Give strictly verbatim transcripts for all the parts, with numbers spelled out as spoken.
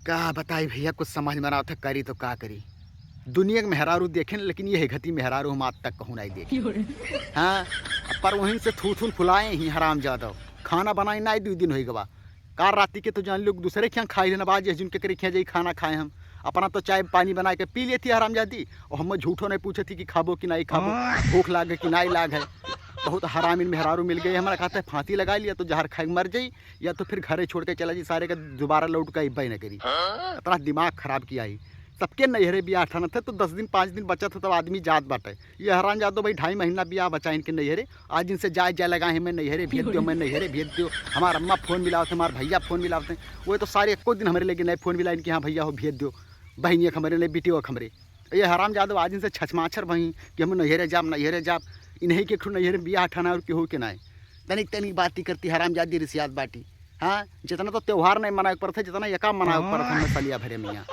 का बताई भइया, कुछ समझ में ना आवत है, करी तो का करी। दुनिया के मेहरारू देखेन, लेकिन यह घती मेहरारू हम आज तक कहूँ नाहीं देखे। हाँ, पर वहीं से थूथुन फुलाए ही हरामजादो। खाना बनाई नाहीं, दुइ दिन होइ गवा। काल राती के तो जान लो, दूसरे के यहाँ खाई लेना बाज, जिनके करे के यहाँ जाई खाना खाए हम। अपना तो चाय पानी बनाए के पी लेती है हरामजादी, और हम झूठो नाहीं पूछती कि खाबो कि नाहीं खाबो, भूख लागे कि नाहीं लागे। बहुत हरामीन मेहरारू मिल गई, हमरा कहते फांसी लगा लिया तो जहर खाए के मर जाई, या तो फिर घरे छोड़ के चला जी, सारे के दोबारा लौट के अइबे न करी। इतना दिमाग खराब किया ही। सबके नैहरे बियाह ठानत है तो दस दिन पाँच दिन बचत है तब आदमी जात बाटे। ये हरामजादो भाई ढाई महीना बियाह बचा इनके नैहरे, आज इनसे जाए जाए लगा है, मैं नैहरे भेज दियो, मैं नैहरे भेज दियो। हमार अम्मा फोन मिलावत है, हमार भैया फोन मिलावत है, वो तो सारे एको दिन हमरे लेके नहीं फोन मिला इनके, हाँ भैया हो भेज दियो, बहनिया के हमरे नहीं, बिटिया के हमरे। ये हरामजादो आज इनसे छछमाछर भई कि हम नैहरे जाब, नैहरे जाब। इन्हीं के एक ठो नैहरे बियाह ठाना और केहू के नाय। तनिक तनिक बाती करती हरामजादी रिसियात बाटी। हाँ, जितना तो त्योहार नहीं मनावे के पड़त है, जितना एका मनावे के पड़त है, हमें सलिया भरे मियाँ।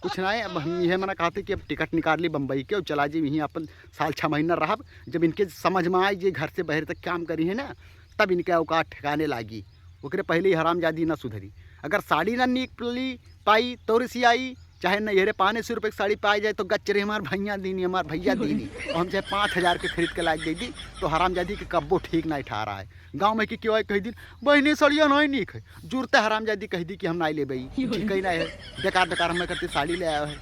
कुछ नाय, अब हम यह मना कहते कि अब टिकट निकाल ली बम्बई के और चला जी यहीं अपन साल छः महीना रहब। जब इनके समझ में आए, ये घर से बाहर तक काम करी है ना, तब इनके औकात ठिकाने लागी। ओकरे पहले ही हरामजादी ना सुधरी। अगर साड़ी ना नीक ली पाई तो रिसियाई, चाहे नैहरे पाँच सौ रुपये की साड़ी पाई जाए तो गच्च रही हमार भैया दीनी, हमार भैया दीनी। और हम चाहे पाँच हजार के खरीद के लाइके दे दी तो हरामजादी के कब्बो ठीक नाहीं ठहरा है। गाँव में कि क्यों है कह दी, बहनी सड़िया नाहीं नीक है, जुरते हरामजादी कह दी कि हम नाहीं लेबे, ठीक ही नाहीं है, बेकार बेकार हमें करती साड़ी ले आयो है।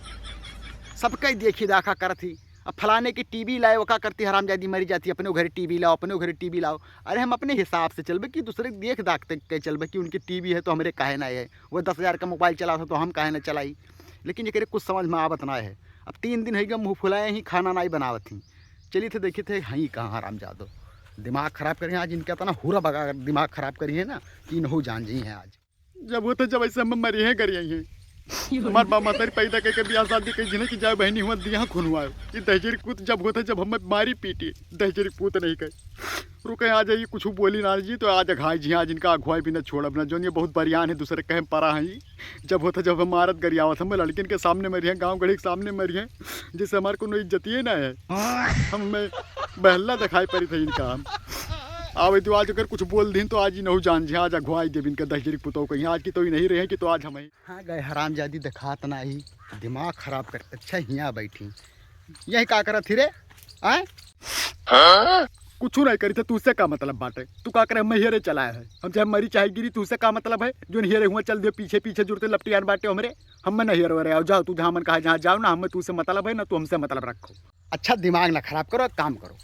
सबके देखी दाखा करत ही, अब फलाने की टीवी लाए, वो का करती हरामजादी मरी जाती, अपने घरे टीवी लाओ, अपने घरे टीवी लाओ। अरे हम अपने हिसाब से चलबे कि दूसरे के देख दाख के चलबे कि उनकी टीवी है तो हमरे काहे ना है, वो दस हजार का मोबाइल चलावत है तो हम काहे ना चलाई। लेकिन एकरे कुछ समझ में आवत ना है। अब तीन दिन है गए मुँह फुलाए ही, खाना नाहीं बनावत ही। चली थे देखी थे हई कहाँ हरामजादो, दिमाग खराब करी आज इनके, इतना हुरा बगा दिमाग खराब करी है ना कि इनहू जान जाई हैं आज। जब होता जब ऐसे हम मरी हैं, गरी आई हैं। हमार बाप महतारी पैदा करके बियाह शादी कई जिन्हें कि जाए बहनी हुआ दिया खुनवाए। ये दहजरी पूत जब होता जब हमें मारी पीटी, दहजरी पूत नहीं कहे। रुके आज ये कुछ बोली ना जी, तो आज अघाई जी, आज इनका अगुवाई भी ना छोड़ब ना, जोन ये बहुत बरियान है, दूसरे कहे परा हैं। जब होता जब हम मारत गरियावत हम लड़किन के सामने मरी हैं, गाँव गढ़ी के सामने मरी हैं, जैसे हमार कोनो इज्जतिये ना है। हम में बहला दिखाई पड़ी था इनका हम। आवे तो आज अगर कुछ बोल दिन तो आज ही नहु जान जी, आज अगुवाई देब इनका दहजरी पुतौ कहीं, आज की तो ही नहीं रहे कि तो आज हम ही। हाँ गए हरामजादी दिखात ना ही, दिमाग खराब कर। अच्छा हियाँ बैठी, यही का करत ही रे? आए? कुछ नहीं करी थे, तुझसे का मतलब बाटे? तू का करे, हम हेरे चलाए है, हम चाहे मरी चाहे गिरी, तुझसे का मतलब है? जो हेरे हुआ चल दियो पीछे पीछे जुड़ते लपटियान बाटे हमरे, हम नहीं हेरे रहे। आओ जाओ, तू जहाँ मन कहा जहाँ जाओ ना, हमें तुझसे मतलब है ना, तू हमसे मतलब रखो। अच्छा दिमाग ना खराब करो, एक काम करो,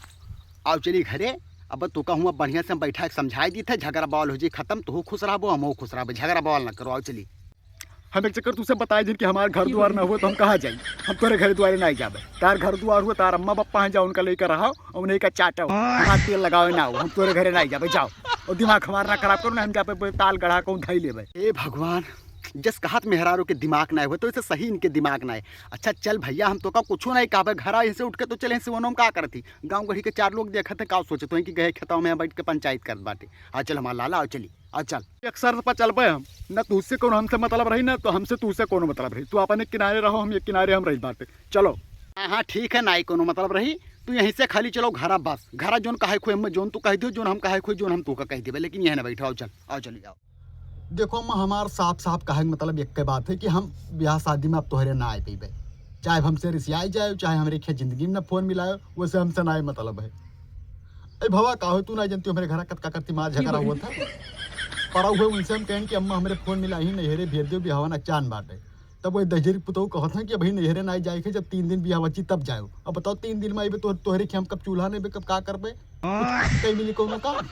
आओ चली घरे। अब तू का हुआ बढ़िया से हम बैठा के समझाई दी थे, झगड़ा बवाल हो जाई खत्म, तू खुश रहबो, हम खुश रहबो, झगड़ा बवाल ना करो, आओ चली। हम एक चक्कर तुझसे बताए जिन कि हमार घर दुआर ना हुआ तो हम कहाँ जाई? हम तोरे घरे दुआरे ना जाबे। तार घर दुआर हुआ, तार अम्मा पप्पा हैं, जा उनका लेकर रहो और उन्हीं का चाटो, हमार तेल लगावे ना हो, हम तोरे घरे ना जाबे, जाओ। और दिमाग हमार ना खराब करो ना, हम जाबे ताल गढ़ा को धई लेबे। ए भगवान, जस कहत मेहरारू के दिमाग ना हुआ तो इसे सही इनके दिमाग ना है। अच्छा चल भैया, हम तो का कुछ नहीं कहबे, घर आ इनसे उठ के तो चले, इनसे वनों में का करती? गाँव गढ़ी के चार लोग देखत हैं, का सोचत हैं कि गए खेतों में बैठ के पंचायत करत बाटे। आ चल हमार लाला, आओ चली, आओ चल। एक शर्त पर चलबे हम, न तुझसे कोनो हमसे मतलब रही, ना तो हमसे तुझसे कोनो मतलब रही। तू अपन एक किनारे रहो, हम एक किनारे हम रही बाटे। चलो। हाँ, हाँ, ठीक है, नाई कोनो मतलब रही। तू यहीं से खाली चलो घरा बस। घरा जोन कहे खोए, हमें जोन तू कह दियो, जोन हम कहे खोए, जोन हम तू का कह देबे, लेकिन यहीं ना बैठो, आओ चल, आओ चली, आओ। देखो अम्मा, हमार साफ साफ कहे के मतलब एक के बात है कि हम ब्याह शादी में अब तोहरे ना आए पइबे। चाहे हमसे रिसियाई जाए, चाहे हमरे खे जिंदगी में ना फोन मिलाए, वैसे हमसे ना आए मतलब है। ए भवा, का हो तू ना जानती हमरे घरा कतका करती मार झगड़ा हुआ था। परा हुए उनसे हम कहें कि अम्मा हमरे फोन मिला ही नहीं हेरे भेज दियो, बिहावा ना चान बाटे। तब वही दहिजरी पुतहु कहत हैं कि अभी नैहरे ना जाए के, जब तीन दिन बियाह बची तब जाओ। अब बताओ तीन दिन में आइबे तो तोहरे खे हम कब चूल्हा नहीं बे, कब का करबे? कुछ कहीं मिली कोनो काम?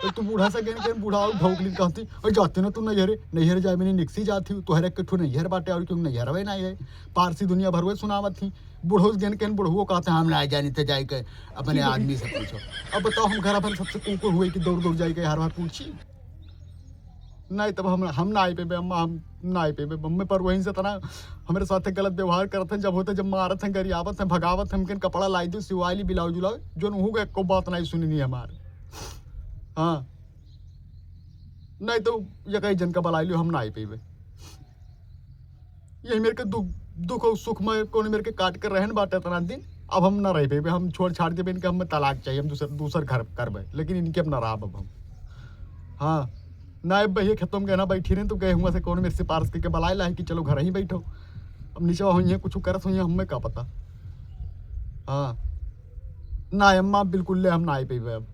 तो तू बूढ़ा से गेन गेन बूढ़ा आउ भौंकलिन कहती, "ओए जाते ना तू नैहरे, नैहरे जाए में निकसी जाती हूँ, तोहरे के ठो नैहर बाटे और क्यों नैहर वे ना है?" पारसी दुनिया भर वे सुनावत थी। बूढ़ो से गेन गेन बूढ़ो कहते, "हम ना जानी थे जाए के, अपने आदमी से पूछो।" अब बताओ हम घर भर सबसे कुकुर हुए कि दौड़ दौड़ जाए के हर बार पूछी? नहीं तब हम, हम ना आए पे बे, अम्मा, हम ना आए पे बे। मम्मी पर वहीं से तना हमरे साथे गलत व्यवहार करत हैं, जब होते जब मारत हैं, गरियावत हैं, भगावत हैं, हमके कपड़ा लाई दो, सिवाई ली, ब्लाउज उलाउज, जोन उहू के एको बात नहीं सुनी नहीं हमार। हाँ, नहीं तो ये कहीं जन का बलाई लियो, हम ना आए पे बे। यही मेरे के दुख, दुख और सुख में कौन मेरे के काट के रहन बाटे इतना दिन। अब हम ना रह पेबे, हम छोड़ छाड़ देबे इनके, हमें तलाक चाहिए, हम दूसर, दूसर घर करबे, लेकिन इनके अब ना रहब अब हम। हाँ, ना, अब भैया खेतों में गए ना बैठी रहे, तो गए हुआ से कौन मेरे से पारस के, के बलाए लाए कि चलो घर ही बैठो। अब नीचे हुई है, कुछ करत हुई है, हमें का पता। हाँ, ना अम्मा, बिल्कुल ले, हम ना आई पेबे अब।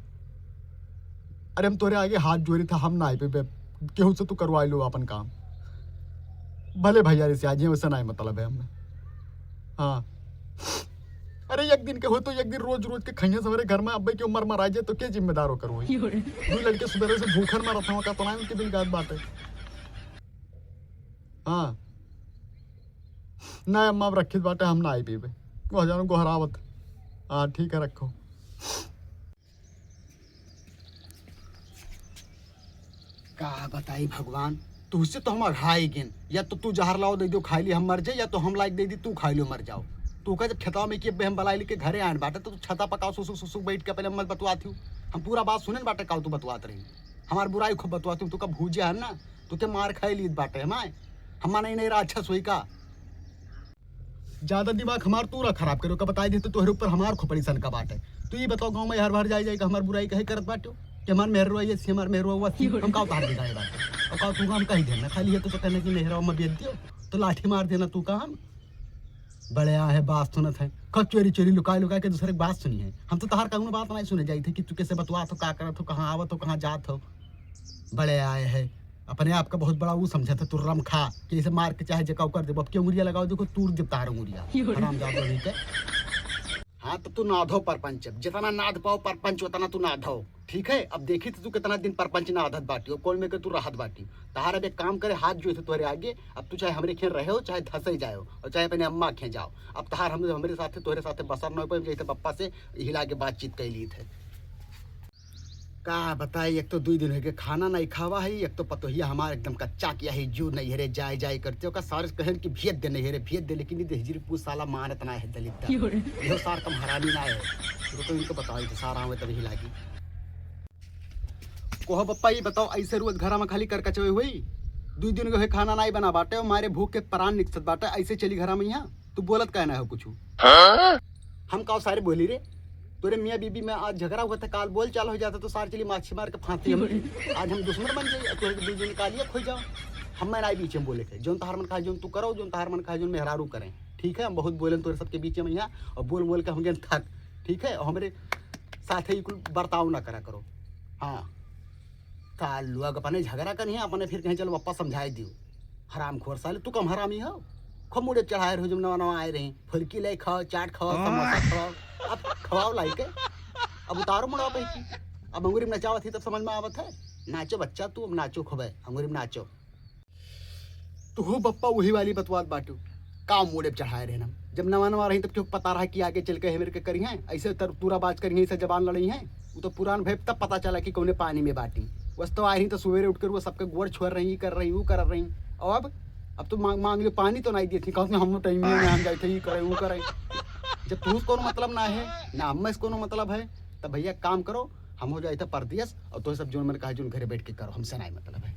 अरे, हम तोरे आगे हाथ जोड़ी था, हम ना आई पेबे। केहू से तू करवाई लो अपन काम। भले भैया रे से आज, वैसे ना ही मतलब है हमें। हाँ। अरे, एक दिन के हो तो एक दिन, रोज रोज के खइया से हमारे घर में अब्बे के उम्र मरा जाए तो के जिम्मेदार होकर हुई? दो लड़के सुबह से भूखन मरत हवा का, तो ना उनके दिल गात बात है। हाँ। ना अम्मा, अब रखित बाटे, हम ना आई पीबे। वो जानो गोहरावत। हाँ, ठीक है, रखो। का बताई भगवान, तुहसे तो हम अघाई गेन। या तो तू जहर लाओ दे दो खाई ली, हम मर जाए, या तो हम लाइक दे दी, तू खाई लो, मर जाओ। तू का जब खेतवा में कि अब्बे हम बलाई लेके घरे आन बाटे, तो तू छता पकाओ, सुसुक सुसुक बैठ के पहले हम बतुआत हूँ। हम पूरा बात सुने बाटे, का तू बतुआत रही। हमार बुराई खूब बतुआत हूँ, तू का भूजे है ना, तू के मार खाई लीत बाटे हमारे। हम माने नहीं रहा, अच्छा सोई का। ज्यादा दिमाग हमार तू ना खराब करो, का बताई दे तो तोहरे ऊपर हमार खोपड़ी सन का बाटे। तू ये बताओ, गाँव में हर बार जाए जाए का हमार बुराई कहे करत बाटो कि हमार मेहरवा ये सी, हमार मेहरवा वो सी, हम का उतार दे जाए बाटे? और का तू हम कही देना, खाली है तो, तो कहना कि मेहरवा में बेच दियो, तो लाठी मार देना तू का हम। बड़े आए है, बात सुनत है, कब चोरी चोरी लुकाए लुकाए के दूसरे की बात सुनी है। हम तो तहार कौनो बात नहीं सुने जाई थे कि तू कैसे बतुआत हो, का करत हो, कहाँ आवत हो, कहाँ जात हो। बड़े आए है, अपने आप का बहुत बड़ा वो समझत है, तुर्रम खा, कि इसे मार के चाहे जकाऊ कर देबो। अब के उंगलिया लगाओ, देखो, तूर देब तहार उंगलिया। हराम जादो नहीं के। हाँ, तो तू नाधो परपंच, जितना नाध पाओ परपंच, उतना तू नाधो, ठीक है? अब देखी तो तू कितना दिन परपंच नाधत बाटी, और कौन में के तू रहत बाटी। तहार अब एक काम करे, हाथ जो है तोहरे आगे, अब तू चाहे हमरे खेल रहे हो, चाहे धसे जाओ, और चाहे अपने अम्मा खे जाओ। अब तहार हम, हमरे साथे, तोहरे साथे बसर न हो पाए, जैसे पप्पा से हिला के बातचीत कैली थे। का बताई, एक तो दुई दिन होइगे खाना नाई खावा है, एक तो पतोहिया हमार एकदम कच्चा किया है, जू नैहरे जाए जाए करते, ओका सारे कहन कि भेज दे नैहरे, भेज दे, लेकिन ये हिजरी पूत साला मानत ना है दलिद्दर। इहो सार कम हरामी ना है, रुको इनको बताओ, तो सारा आवे तभी लागी। कोहो पप्पा, ये बताओ, ऐसे रोज घरा में खाली करकचवे हुई? दुई दिन के हुए खाना नाई बना बाटे, मारे भूख के प्राण निकसत बाटे, ऐसे चली घरा में यहाँ? तू बोलत काहे ना हो कुछ? हम काव सारे बोली रे? तोरे मियाँ बीबी में आज झगड़ा हुआ था, काल बोल चाल हो जाता तो सार चली माछी मार के फांसी हम। आज हम दुश्मन बन जाई और तोरे के बीच में कालिया खो जाओ। हम मैं नाई बीच में बोले के, जोन तहार मन कहा जोन तू करो, जोन तहार मन कहा जोन मेहरारू करें। ठीक है, हम बहुत बोले तोरे सबके बीच में यहाँ और बोल बोल के हम गए थक। ठीक है, और हमरे साथ ही कुल बर्ताव ना करा करो। हाँ, सार लोग अपने झगड़ा करिए, अपने फिर कहीं चलो पप्पा समझाए दियो। हरामखोर साले, तू कम हरामी हो। खूब मुड़े चढ़ाए रहो, जब नवा नवा आए रही, फुल्की ले खाओ, चाट खाओ, समोसा खाओ, अब खवाओ लाई के। अब उतारो मुड़ा पे की, अब अंगूरी में नचावत ही तब समझ में आवत है। नाचो बच्चा तू, अब नाचो खूबे, अंगूरी में नाचो। तू हो बप्पा वही वाली बतवात बाटू, का मुड़े पे चढ़ाए रहे ना। जब नवा नवा रही तब क्यों पता रहा कि आगे चल के है मेरे के करी हैं, ऐसे तर तूरा बाज करी हैं, ऐसे जबान लड़ई हैं। वो तो पुरान भय तब पता चला कि कौने पानी में बाटी। बस तो आ रही तो सवेरे उठ कर वो सबके गोड़ छोड़ रही, कर रही, वो कर रही। और अब, अब तो मांग, मांग लो पानी तो नहीं देती, कहते हम टाइम में हम जाए थे, ये करे, वो करे। जब तू कोनो मतलब ना है, ना हम से कोनो मतलब है, तब भैया काम करो, हम हो जाए थे परदेस और तो सब जोन मन कहा जोन घरे बैठ के करो, हमसे नहीं मतलब है।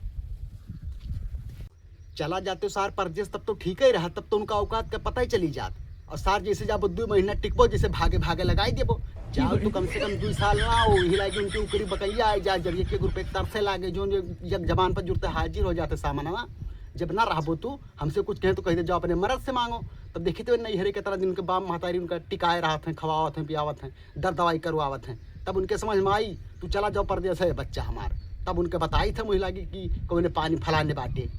चला जाते सार परदेस तब तो ठीक ही रहा, तब तो उनका औकात का पता ही चली जात। और सार जैसे जाबो दो महीना टिकबो, जैसे भागे भागे लगाई देबो। जाओ तो कम से कम दो साल ना हो, यही लागे उनके ऊपरी बकैया आए जा, जब एक एक रुपये तरसे लागे, जो जो एक जबान पर जुड़ते हाजिर हो जाते सामानवा। जब ना रहबो तू, हमसे कुछ कहे तो कह दे, जाओ अपने मर्द से मांगो। तब देखी तो नैहरे के तरह दिन उनके बाप महतारी उनका टिकाए रहत हैं, खवावत हैं, पियावत हैं, दर दवाई करवावत हैं। तब उनके समझ में आई, तू चला जाओ परदेस है बच्चा हमार। तब उनके बताई थे मुझे लागी कि कौने पानी फलाने बाटे।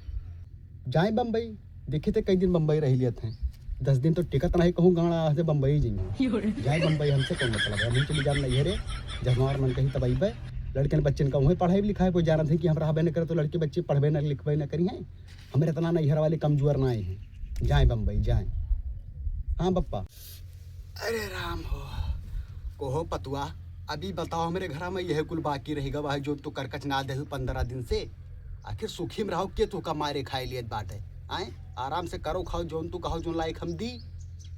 जाए बम्बई, देखी थे कई दिन बम्बई रह लियत हैं। दस दिन तो टिकत नहीं कहूँ गाना से बम्बई जाएंगे। जाए बम्बई, हमसे कौन मतलब है, हम चली जान नैहरे, जब हमार मन कही तब अइबे। लड़कन बच्चन का वहीं पढ़ाई लिखाई कोई जानत है कि हम रहबे न करे तो लड़के बच्चे पढ़बे न लिखबे न करी हैं। हमरे इतना नैहर वाले कमजोर ना आए हैं, जाए बम्बई जाए। हाँ बप्पा। अरे राम हो, कोहो पतुआ, अभी बताओ हमरे घरा में यह कुल बाकी रह गवा है जो तू करकच ना देहु पन्द्रह दिन से। आखिर सुखी में रहो, के तू का मारे खाए लियत बाटे? आए, आराम से करो खाओ, जोन तू कहो जोन लायक हम दी।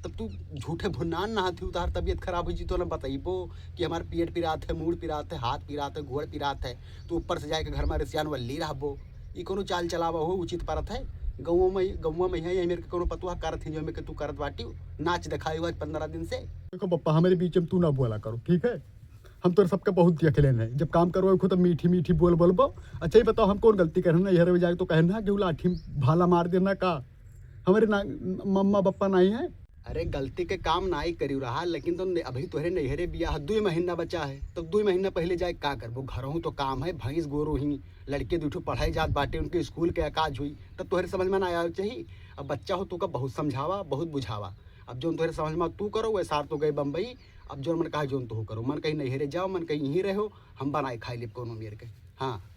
तब तू झूठे भुन्नान ना थी, उतार तबियत खराब हो जी तो ना बताइबो कि हमार पेट पिरात है, मूड़ पिरात है, हाथ पिरात है, गोड़ पिरात है। तू ऊपर से जाके घर में रिसियान वल्ली रहबो। ई कोनो चाल चलावा हो उचित परत है? गौवा में, गौवा में है, यही मेरे के कोनो पतुआ करत ही जो मेरे के तू करत बाटी, नाच दिखाई हुआ पन्द्रह दिन से। देखो पप्पा, हमारे बीच में तू ना बोला करो, ठीक है? हम तोरे सबके बहुत देख लेन है, जब काम करवाओ खुद मीठी मीठी बोल बोलबो। अच्छा, ये बताओ, हम कौन गलती करन है? नैहरे जाके तो कहन है कि उ लाठी भाला मार देना का? हमरे ना मम्मा पप्पा नाहीं है। अरे, गलती के काम नाहीं करियो रहा, लेकिन तो ने-, अभी तोहरे नैहरे बियाह दुई महीना बचा है, तो दुई महीना पहिले जाए का करबो? घरहूँ तो काम है, भैंस गोरू ही, लड़के दुठो पढ़ाई जात बाटे, उनके स्कूल के काज हुई, तब तोहरे समझ में ना आवे चाहिए। अब बच्चा हो, तोका बहुत समझावा, बहुत बुझावा। अब जौन तोहरे समझ में तू करो, वह सार तो गए बम्बई। अब जौन मन कहा, जौन तू करो, मन कहीं नैहरे जाओ, मन कहीं यहीं रहो, हम बनाए खाई लेब कोनो मेर के। हाँ,